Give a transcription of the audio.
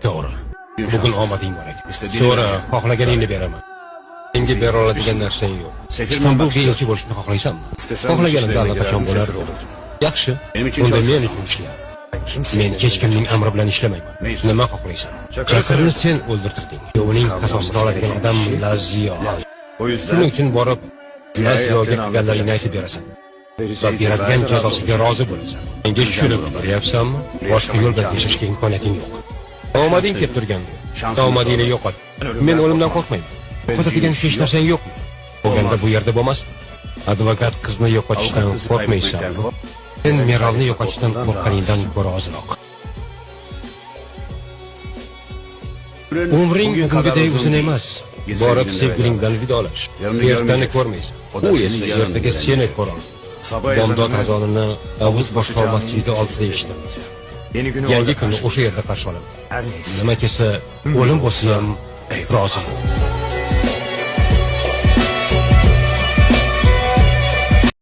To'g'ri. Bugun omading bor ekan. So'ra, xohlaganingni beraman. Menga bera oladigan narsang yo'q. Istanbulga elchi bo'lishni xohlaysanmi? Xohlaganimda allaqachon bo'lardi. Yaxshi. Unda men uchun ishla. Men hech kimning amri bilan ishlamayman. Nima xohlaysan? Chaqirni sen o'ldirtirding. Uning qasosini oladigan odam Lazio. Shuning uchun borib Lazioga qilganlaringni aytib berasan. Va beradigan jazosiga rozi bo'lasan. Menga tushunib beryapsanmi? Boshqa yo'l bilan yashashga imkoniyating yo'q. Omading kelib turgandi. Omadingni yo'qot. Men o'limdan qo'rqmayman. Qo'rqadigan hech narsang yo'qmi? Bo'lganda bu yerda bo'lmasdi. Advokat qizni yo'qotishdan qo'rqmaysanmi? Sen Meralni yo'qotishdan qo'rqqaningdan ko'ra ozroq. Umring bugungiday uzun emas. Borib sevgilingdan vidolash. Ertani ko'rmaysan. U esa ertaga seni ko'rolmaydi. Bomdod azonini Avuz boshqa masjidi oldida eshitdim. Yangi kunni o'sha yerda qarshi olaman. Nima kelsa, o'lim bo'lsa ham roziman.